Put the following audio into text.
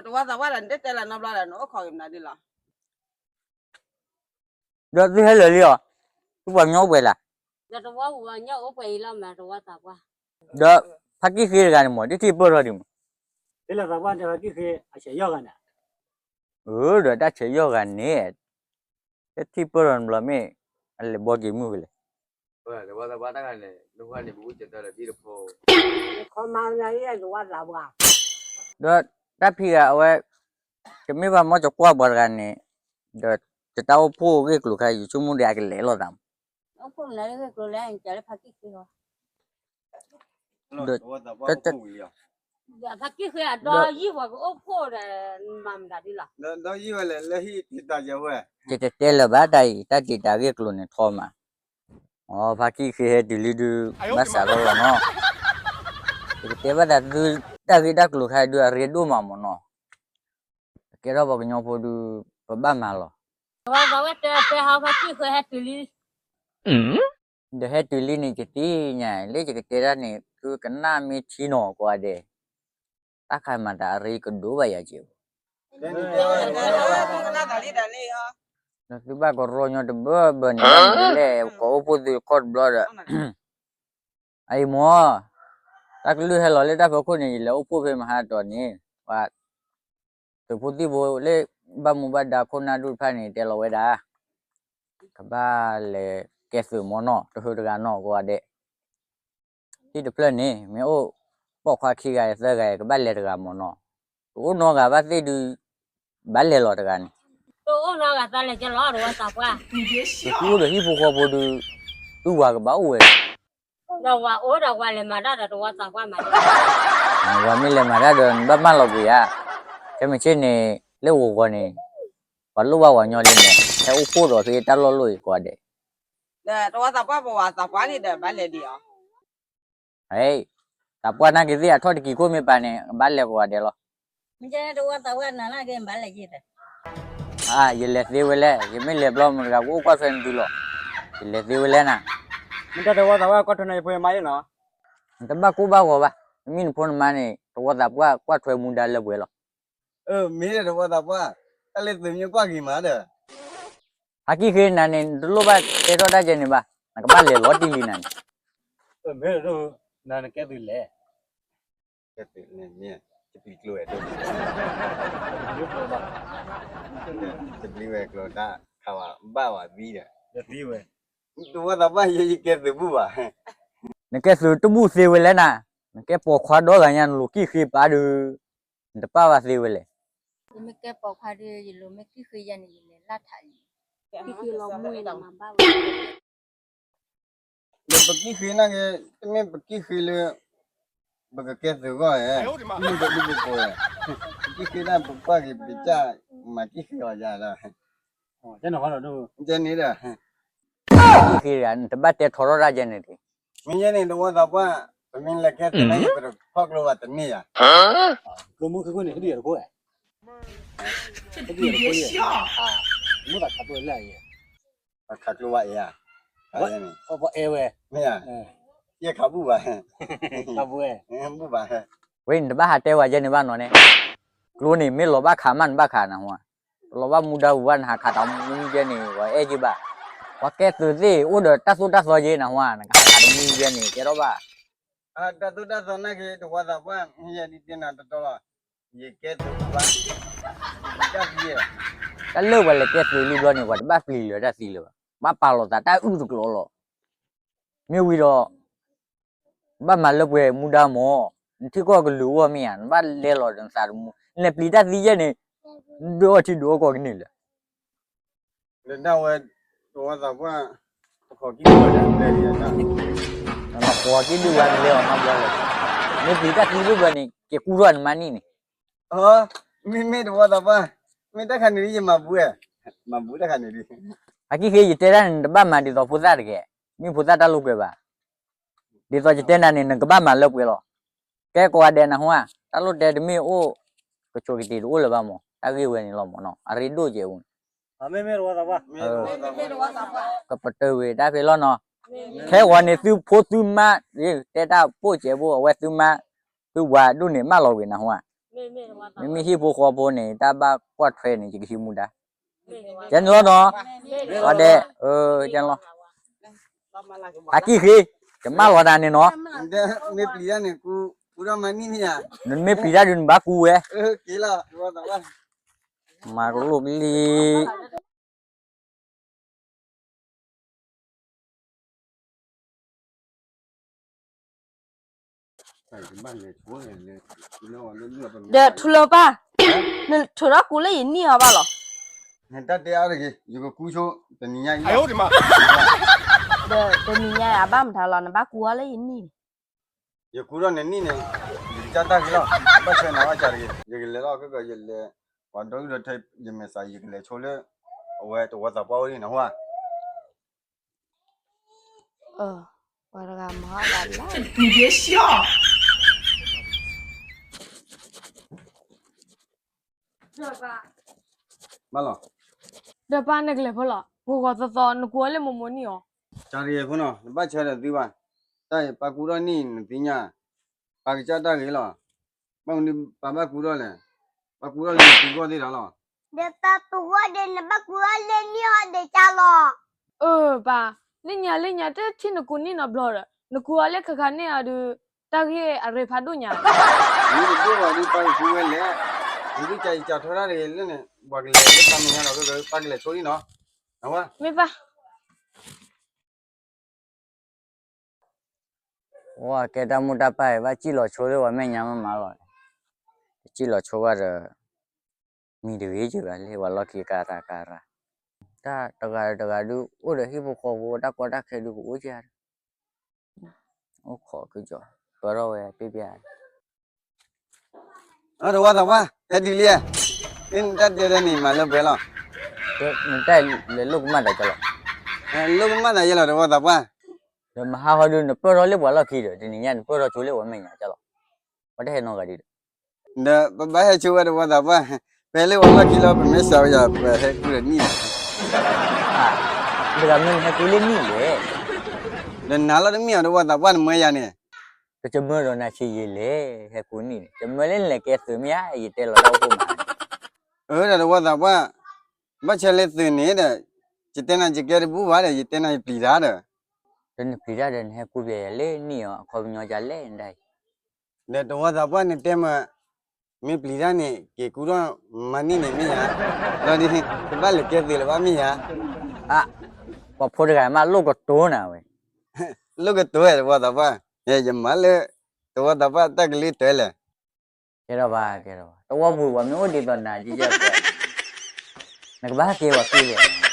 တဝီသးပှၢ်ဒီး နတတဲလၢၤနီတဘျီဒီး နအိၣ်ခိးက့ၤမနုၤဒ်လီၤ. ဒီးသုဟဲလၢာ်လံအီၤ, သုပှၤကညီအိၣ်ပှဲၤလၢ်. ဒီးဖါကံၣ်ဃ့တဂၤန့ၣ်မး တထံၣ်ပၢၢ်ထီၣ်ဒံးမး. အၢ ဒီးတၢ်ဆဲးယီၢ်ဂၤန့ၣ် တထံၣ်ပၢၢ်ထီၣ်တဘျီမ့ၢ် အလဲၤဘှီက့ၤမုၢ်ဖဲလဲၣ်. ဒီးတၢ်ဖံးဂၤအဝဲ ကမ့ၢ်ဘၣ်မီၢ်ကကွၢ်ပှၤတဂၤန့ၣ်, ဒီးယတၢ်အိၣ်ဖှိၣ်ဂ့ၢ်ကျိၤခါ ယဆိကမိၣ်ဒီးအကလဲၤလိာ်သးမး. ဒီး ယတတဲလၢၤဘၣ်တၢ်အံၤ တၢ်တံာ်တာ်ဂ့ၢ်ကျိၤန့ၣ်ထီမး. အဖါကံၣ်ဃ့ဟဲတုၤလံဒုး ဘၣ်စးထီၣ်လီၤနီၤ. ယကတဲဘၣ်သးသု တၢ်ဂ့ၢ်တၢ်ကျိၤခါဒုး အရ့ဒိၣ်မးမးနီၤ. ကဲထီၣ်ပှၤကညီဖိဒုး ပဘၣ်မၤလီၤ. ဒီးဟဲတုၤလံန့ၣ် ယသ့ၣ်ညါ လၢယကတဲတၢ်န့ၣ် သုကနၣ်မ့ၢ်ထံနီၤကိးဂၤဒဲး, တၢ်ခါမၤသးအရ့ကဒိၣ်ဘၣ်ယၤက့ၤ. ဒီးသုဘၣ်ကရီညီတဘၢဘၢန့ၣ် လဲၤကိးအိၣ်ဖှိၣ်သုခီၣ်တဘျီဒီး အအံၤမ့ၢ် တၢ်ကလုၢ်ဟဲလီၤလၢတၢ်ဖီခိၣ်န့ၣ် ယလဲၤအိၣ်ဖှိၣ်ဖဲမဟါတီၤန့ၣ် ပှၤ သုးဖိသံၣ်ဖိလၢ ဘၣ်မူဘၣ်ဒါခိၣ်နၢ်ဒူၣ်တဖၣ်န့ၣ် တဲလီၤဝဲဒၣ် ကဘၣ်လဲၤကဲသုးမ့ၢ်နီၢ် တဟၢတဂၤနီၢ်ကိးဂၤဒဲး, သ့ၣ်တဖျၢၣ်န့ၣ် မ့ၢ်အိၣ်ပိာ်ခွါခံဂၤသၢဂၤ ကဘၣ်လဲၤတဂၤမ့ၢ်နီၢ်, တအိၣ်နီတဂၤဘၣ်သ့ၣ်ဒုး ဘၣ်လဲၤလီၤတဂၤန့ၣ်, တအိၣ်ဒီးဟံၣ်ဖိဃီဖိဒုး သုဝၤကဘၣ်အိၣ်ဝဲလီၤ. ဒီးဝၤအိၣ်ဒီးဝၤလဲၤမၤတၢ်ဒီးတဝီသးပှၢ်မး, ဝၤမ့ၢ်လဲၤမၤတၢ်ဒီး နဘၣ်မၢလီၤကွံာ်ဧါ, ခဲမုၢ်ဆ့ၣ်န့ၣ် လၢဂီၤဂီၤန့ၣ် ပှၤလိၣ်ဘၣ်ဝၤညီလံန့ၣ် ဟဲအိၣ်ဖှိၣ်ဒီးဖဲတၢ်လီၢ်လိၣ်အံၤကိးဂၤဒဲး, ဒီးတဝီသးပှၢ်ပဝၤသးပှၢ်န့ၣ်ဒီးဘၣ်လဲၤဒံးအီၤ သးပှၢ်နာ်က့ၤသ့ၣ်အထီၣ်တကံၤခိၣ်မ့ၢ်ပာ်န့ၣ် ကဘၣ်လဲၤကိးဂၤဒဲးလီၤ. တဝီသးပှၢ်နၤနာ်က့ၤဘၣ်လဲၤယံၤဒီး, ယလဲၤသ့ဝဲလဲၣ်, ယမ့ၢ်လဲၤဘျီမတၤတဂၤကအိၣ်ကွၢ်ထွဲနသုလီၤ, ယလဲၤသ့ဝဲလဲၣ်နၤ, မ့ၢ်တၢ်တဝီသးပှၢ်ကွၢ်ထွဲနယဖိယမါယ့ၣ်နီၤ, နတဘၣ်ကိၢ်ဘၣ်ဂီၤဘၣ်, နမ့ၢ်နဖိနမါန့ၣ် တဝီသးပှၢ်ကွၢ်ထွဲမူဒါလၢပှဲၤလီၤ. မ့ၢ်တဝီသးပှၢ်, တၢ်လၢသုးမ့ၢ်ကွၢ်ဂ့ၤမးဒီး ဖါကံၣ်ဃ့နၤန့ၣ် နတလိၣ်ဘၣ်တဲထီၣ်တၢ်ကဲန့ၣ်ဘၣ်, နကဘၣ်လဲၤလီၤတံၢ်လံနၤန့ၣ်, မ့ၢ်နကဲသုးလဲၣ်, ကဲသုးန့ၣ်မ့ၢ် တပျံၤကျိၤဝဲၤဒိၣ်, တပျံၤဝဲၤကျိၤတၢ်ခးဝဲ ဘၣ်ဝဲသံဒီး, တဝီသးပှၢ်ယဲယကဲသုးဘူၣ်ဘၣ်, နကဲသုးတဘူၣ်သ့ဝဲလဲၣ်နၤ, နကဲပိာ်ခွါဒီဂၤညါ နလိၤကံၣ်ဃ့ပာ်ဒုး, နတပာ်ဘၣ်သ့ဝဲလဲၣ်, ယမ့ၢ်ကဲပိာ်ခွါဒုး ယလိၤမ့ၢ်ကံၣ်ဃ့ယဲန့ၣ် ယလဲၤလၢထးလံ, လၢပကံၣ်ဃ့နာ်က့ၤ, တမ့ၢ်ပကံၣ်ဃ့လၢ ပကကဲသုးဂီၢ်ဧဲ, မ့ၢ်ပဒူပကိးဧဲ, ပကံၣ်ဃ့ဒၣ်ပကွၢ်က့ၤပကစၢ် မၤကံၣ်ဃ့အီၤယၤလီၤ, ကဲန့ၣ်ဒီး, ကံၣ်ဃ့တဂၤ နတဘၣ်တဲထီထီၣ်တၢ်ကဲန့ၣ်တဂ့ၤ, မ့ၢ်ယဲန့ၣ်တဝီသးပှၢ်, ပမ့ၢ်လဲၤကဲသုးန့ၣ် ပတခီၣ်ကျိဘၣ်တန့ၢ်ယၤ, ကျိမုၢ်ခံခိၣ်န့ၣ် ဟဒုယၤတခိၣ်ဧဲ, ဟဒုယၤတခိၣ်ဧဲ, မ့ၢ်ဘၣ်ခးကျိလၢအံၤ ပခးကျိဘၣ်အံၤဧါ, ပအဲၣ်ဝဲ, မ့ၢ်ဧါ, ယဲခးဘူၣ်ဘၣ်, ဘူၣ်ဘၣ်, ဝဲနတဘၣ်ဟးတဲဝဲယဲန့ၣ်ဘၣ်နီၤန့ၣ်, ကျိန့ၣ်မ့ၢ်လီၤဘၣ်ခးမးနဘၣ်ခးနဟူဧါ, လီၤဘၣ်မူဒါပူၤဘၣ်နဟးခးတၢ်မူကဲန့ၣ် ပှၤအဲၣ်က့ၤဘၣ်, ပှၤကဲသုးသ့ၣ်အိၣ်ဒီးတၢ်သိၣ်တၢ်သီက့ၤနဟူဧါ, နကဟးခးတၢ်မူကဲန့ၣ် ကဲထီၣ်ဘၣ် တၢ်သိၣ်တၢ်သီနာ်က့ၤ တဝီသးပှၢ် ယဲဒ်တဲနၤတတီလီၤ, ယကဲသုးဘၣ်, တၢ်သံ, တၢ်လၢပှၤလဲၤကဲသုးလံဘျီန့ၣ် ပှၤတဘၣ်ပျံၤလၢၤတၢ်သံလၢၤဘၣ်, ဘၣ်ပာ်လီၤသးတၢ်အုၣ်တကျိၤလီၤ, မ့ၢ်ဝံၤဒီး ဘၣ်မၤလၢပှဲၤမူဒါမး, နထံကီၢ်ကလုာ်အိၣ်မ့ၢ်ဧါ, နဘၣ်လဲလီၤဒီးနသးတမူ, နလဲၤပျံၤတၢ်သံယဲန့ၣ်, ဒိၣ်အီၣ်ထံဒိၣ်အီၣ်ကီၢ်ကန့ၢ်လၢၤ လၢဒၣ်ဝဲ တဝီသးပှၢ်, ပခိးကံၣ်ဒုၣ်ဝဲဒၣ်လဲၤလီၤ, ပခိးကံၣ်ဒုၣ်ဝဲဒၣ်လဲၤအီၤနီတဘျီလၢၤ, မ့ၢ်ပျံၤတၢ်သံဒိၣ်ဘျီန့ၣ် က့ၤကူထီၣ်နမါန့ၣ်န့ၣ်, မ့မ့ၢ်တဝီသးပှၢ်, မ့ၢ်တၢ်ခါန့ၣ်ဒ်ယမၤဘူၣ်, မၤဘူၣ်တၢ်ခါန့ၣ်ဒ်, အကံၣ်ဃ့ယတဲတၢ်န့ၣ် နတဘၣ်မၤဒ်သိးဖိသၣ်တဂ့ၤ, မ့ၢ်ဖိသၣ်တၢ်လိာ်ကွဲဘၣ်, ဒ်သိးယတဲနၤန့ၣ် နကဘၣ်မၤလၢပှဲၤလီၤ, ကဲကိးဂၤဒဲးနဟူဧါ, တၢ်လိၣ်တဲတမ့ၢ်အိၣ်, ကဆိးကတ့ၤတအိၣ်လၢၤဘၣ်မး, တၢ်ဂ့ၢ်ဝဲန့ၣ်လီၤမးနီၤ, အရ့ဒိၣ်ကဲဝဲန့ၣ် ကပတုာ်ဝံၤတၢ်ဖဲလီၤနီၤ, ခဲဂီၤန့ၣ်သုဖိသုမါ, တဲတၢ်ပိာ်ကဲဘိ အဝဲသုမါ, သုဝၤဒိၣ်န့ၣ်မၢလီၤဝံၤနဟူဧါ မ့မ့ၢ်ဟံၣ်ဖိဃီဖိန့ၣ် တၢ်ဘၣ်ကွၢ်ထွဲန့ၣ် ယကဟံးမူဒါ, ကဲန့ၣ်လီၤနီၤ, ဝဲဒဲး, ကဲန့ၣ်လီၤ, ဟးကံၣ်ဃ့, ယမၢလီၤနၤန့ၣ်နီၤ, မ့ၢ်ပျံၤတၢ်န့ၣ် ကူဒီးမၤနံၣ်မ့ၢ်ဧါ, နမ့ၢ်ပျံၤတၢ်ဒုးနဘၣ်ကူဝဲ, မၤကလိာ်ကလံၤ ဒီးထူလၢၤပၢ်, နထုးထီၣ်ကူလၢယနံၣ်အီၤဘၣ်လီၤ, နတၢ်တဲအါတဂ့ၤ, ယကကူဆိတနံၤညါအံၤ, ဒီးတနံၤညါအံၤအဘၣ်မတၤလီၤ နဘၣ်ကူအီၤလၢယနံၣ်န့ၣ်, ယကူဒီးနနံၣ်န့ၣ်, ယကစၢ်တၢ်ဂ့ၤလီၤ, ဘၣ်ဆၢနၤဘၣ်ကၢ်တဂ့ၤ, ယကလဲၤလီၤကကီး ယလဲၤ, ပှၤဒီဂုၢ်ဒီးထဲယမဲာ်ဆှး ယကလဲၤဆိလၢ, အဝဲတဝီသးပှၢ်အိၣ်ဒံးနဟူဧါ ပှၤတဂၤမၤဟီၣ်ဒၣ်လၢ ဘၣ်လီၤ, ဒီးပၢ်န့ၣ်ကလဲၤဖိလီၤ, ဂီၤဂီၤသီသီ နကူအီၤလၢမိၢ်မိၢ်နံၣ်အီၤ, ကၢ်တဂ့ၤဖိနီၤ နဘၣ်ဆၢဒီးသုဘၣ်, တၢ်အံၤပၢ်ကူထီၣ်နံၣ်နသ့ၣ်ညါ, ပၢ်ကစၢ်တၢ်ဂ့ၤလီၤ, ဘၣ်မနုၤပၢ်ဘၣ်ကူထီၣ်လဲၣ်, ပၢ်ကူထီၣ်လၢနပူၤဂီၢ်သ့ၣ်ဒီးလီၤ, ဒီးပၢ်ပူၤဂီၢ်ဒီး နဘၣ်ကူထီၣ်လၢနံၣ်အီၤဒီးကၢ်လီၤ, အၢပၢ်, လၢညါလၢညါတထံၣ်နကူနံၣ်နီတဘျီဒီး နကူအီၤလၢခါခါန့ၣ်အီၤဒီး, တၢ်ဂ့ၢ်အရ့ဖးဒိၣ်ညါ, မ့ၢ်တဒိၣ်ဘၣ်ဒီးပၢ်ကကူဝဲလဲၣ်, ယကစၢ်ယကၢ်ထွဲတၢ်တဂ့ၤလၢန့ၣ် ပှၤကလဲၤလၢပၢ်မဲာ်ညါဒီး ပၢ်ကလဲၤဆိဒံးနီၤ, မ့ၢ်ပၢ် ဝဲကဲတၢ်မိၢ်တၢ်ပၢ်အံၤ ဘၣ်စံၣ်လီၤဆိလၢပှၤမဲာ်ညါမးမးလီၤ, တစံၣ်လီၤဆိဘၣ်ဒီး, မံၤတဂ့ၤကဘၣ်လၢပှၤလီၢ်ခံကရၢကရၢ, တၢ်တဂၤတဂၤဒုး အိၣ်ဒီးဟံၣ်ဖိဃီဖိ တၢ်ကီတၢ်ခဲဒုးကအိၣ်ကဒီး, အိၣ်ခိးကစီၤ, ပၢထီၣ်ဝဲပျဲၢ်ပျဲၢ် တဝီသးပှၢ် ဟဲတုၤလံ, မ့ၢ်နတၢ်တဲဒ်န့ၣ် မၤလၢပှဲၤလီၤ, နတၢ်လဲၤလိာ်ကမၣ်သးကလီၤ, လိာ်ကမၣ်သးယဲလီၤ တဝီသးပှၢ်, ဒီးမဟါဟီဒုး နပၢၢ်ထီၣ်လၢပှၤလီၢ်ခံဒီး တနံၤညါနပၢၢ်ထီၣ်ဆိလၢပှၤမဲာ်ညါကလီၤ, ပှၤတဟဲနီတဂၤဒံးဒီး, ဒီးပဘၣ်ဟဲဆိဝဲတဝီသးပှၢ်, ပဟဲလၢပှၤလီၢ်ခံလီၤ ပမ့ၢ်စှၤဝဲယၤ ပဟဲကူဒီးနံၣ်လီၤ, တဂၤမ့ၢ်နဟဲကူလၢနံၣ်လဲၣ်, ဒီးနၤလီၤတမ့ၢ်အီၤ တဝီသးပှၢ်နမၢယၤန့ၣ် ကကမၢဒီးနၤဆံးယံာ်လဲၣ်, ဟဲကူနံၣ်န့ၣ် ကမၢလၢနလဲၤကဲသုးမ့ၢ်ဧါ, ယတဲလီၤတၢ်အိၣ်ဖှိၣ်မး, အၢ ဒီးတဝီသးပှၢ်, ဘၣ်ဆၢလၢသုးန့ၣ်ဒီး, ယတဲနၤယကဲတဘူၣ်ဘၣ်ဒီး ယတဲနၤယပျံၤတၢ်ဒီး, ဒီးနပျံၤတၢ်ဒီး နဟဲကူပျဲယၤလၢနံၣ်အီၤ အခီပညီဒ်လဲၣ်နဒၣ်အံၤ, ဒီးတဝီသးပှၢ်နတဲမး မ့ၢ်ပျံၤတၢ်န့ၣ် က့ၤကူထီၣ်မၤနံၣ်န့ၣ်မ့ၢ်ဧါ, ဒီးဒ်န့ၣ် တဘၣ်လဲၤကဲသုးလၢၤဘၣ်မ့ၢ်ဧါ, အါ, ပှၤဖိတဂၤမးလိၣ်ကတိၤနၤဝဲ, လိၣ်ကတိၤဝဲတဝီသးပှၢ်, ယမၤလၢ တဝီသးပှၢ်တၢ်ကလုၢ်တၢလဲၣ်, ကဲထီၣ်ဘၣ် ကဲထီၣ်ဘၣ် တဝီပူၤပှၤမ့ၢ်အိၣ်ဒ်သိးနၤ ယယဲၢ်ပှၤ, နကဘၣ်က့ၤပှၤကူလဲၣ်